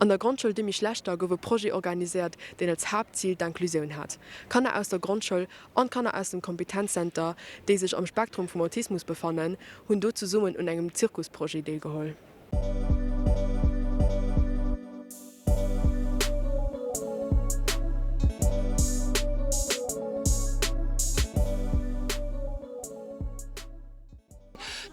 An der Grondschoul Demy Schlechter gouf e Projet organiséiert, deen als Haaptzil d'Inclusioun hat. Kanner aus der Grondschoul an Kanner aus dem Kompetenzzenter, déi sech am Spektrum vum Autismus befannen, hunn do zesummen un engem Zirkusprojet deelgeholl.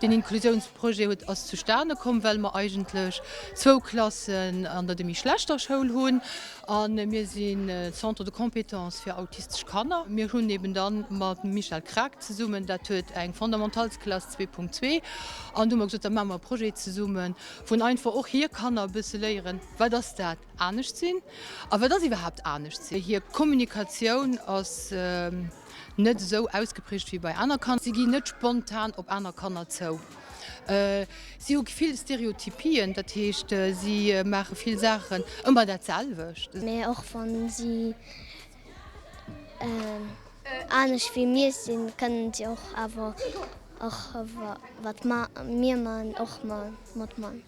Deen Inklusiounsprojet huet ass zustane komm, well mer eigentlech zwou Klassen an der Demy Schlechter Schoul hunn a mir si Centre de compétences fir autistesch Kanner. Mir hunn eben dann mam Michel Kraak zesummen, dat huet eng Fondamentalsklass 2.2, an du hu mer gesot, da maache mer e Projet zesummen, wou einfach och hir Kanner e bësse léieren, wat ass dat anescht sinn a wat ass iwwerhaapt anescht sinn. Hir Kommunikatioun ass. Net esou ausgeprägt wéi bei aner Kanner. Si ginn net spontan op aner Kanner zou. Si hu vill Stereotypien, dat heescht si maache vill Saachen ëmmer dat selwecht. Mee och wann si anescht wéi mir sinn, kënnen si och awer och wat mir man och mat man.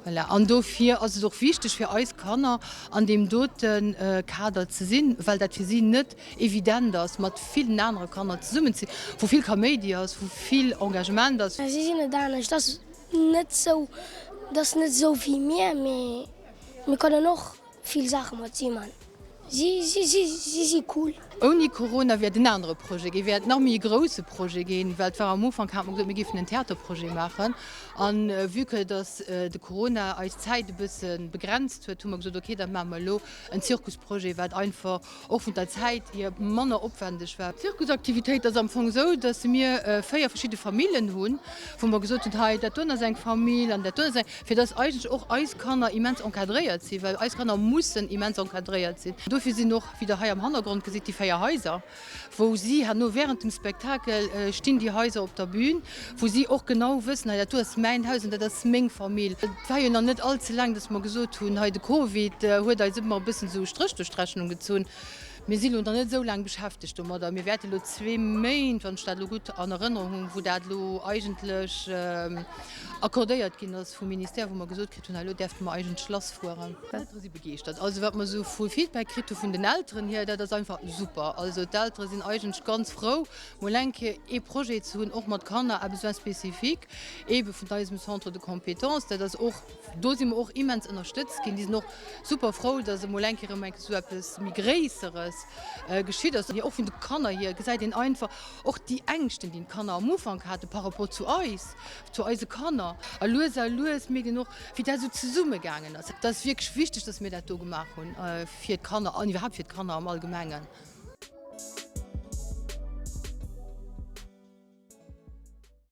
Voilà, an dofir ass et och wichteg fir eis Kanner an deem dote Kader ze sinn, well dat fir si net evident ass, mat villen anere Kanner zesummen ze sinn, wou vill Kaméidi ass, wou vill Engagement ass. Si sinn net anescht, dat ass net esou, dat ass net esou wéi mir, mee mir kënnen och Vill Saache mat si man. Si si cool. Ouni Corona wär et en anere Projet ginn, wär et nach méi e grousse Projet ginn, well et war am Ufank, hat mer gesot, mir géifen en Theaterprojet maachen. An vue que dass de Corona eis Zäit e bësse begrenzt huet, hu mer gesot, okay, da maache mer elo en Zirkusprojet, wat einfach och vun der Zäit hier manner opwendeg war. D'Zirkusaktivitéit ass am Fong esou, dass mir 4 verschidde Famillen hunn, wou mer gesot hunn, hei dat doen ass eng Famill an dat doen ass eng, fir dass eigentlech och eis Kanner immens encadréiert sinn, well eis Kanner mussen immens encadréiert sinn. Dofir sinn och, wéi Der hei am Hannergrond gesitt, déi 4 Haiser, wou si herno während dem Spektakel stinn déi Haiser op der Bühn, wou si och genau wëssen, hei dat do ass mäin Haus an dat ass meng Famill. Et war jo nach net all ze laang, dass mer gesot hunn, hei de Covid huet eis ëmmer e bëssen esou e Stréch duerch d'Rechnung gezunn. Mir si lo nach net esou laang beschäftegt domadder. Mir wäerte lo zwee Méint, wann ech dat elo gutt an Erënnerung hunn, wou dat elo eigentlech accordéiert ginn ass vum Ministère, wou mer gesot kritt hunn, hei elo däerfte mer eigentlech lassfueren. D'Eltere si begeeschtert. Also wat mer esou vu Feedback kritt hu vun den Elteren hier, dat ass einfach super. Also d'Eltere sinn eigentlech ganz frou, mol eng Kéier ee Projet ze hunn, och mat Kanner à besoins spécifiques, eebe vun eisem Centre de compétences. Dat ass och, do si mer och immens ënnerstëtzt ginn. Déi sinn och super frou, datt emol eng Kéier erëm eng Kéier esou eppes méi Gréisseres geschitt ass. Och vun de Kanner hier gesäit een einfach och déi Ängschten, déi d'Kanner am Ufank hate par rapport zu eis, zu eise Kanner. A lues a lues mierkt een och, wéi dat esou zesummegaangen ass. Et ass wierklech wichteg, datt mir dat do gemaach hunn fir d'Kanner an iwwerhaapt fir d'Kanner am Allgemengen.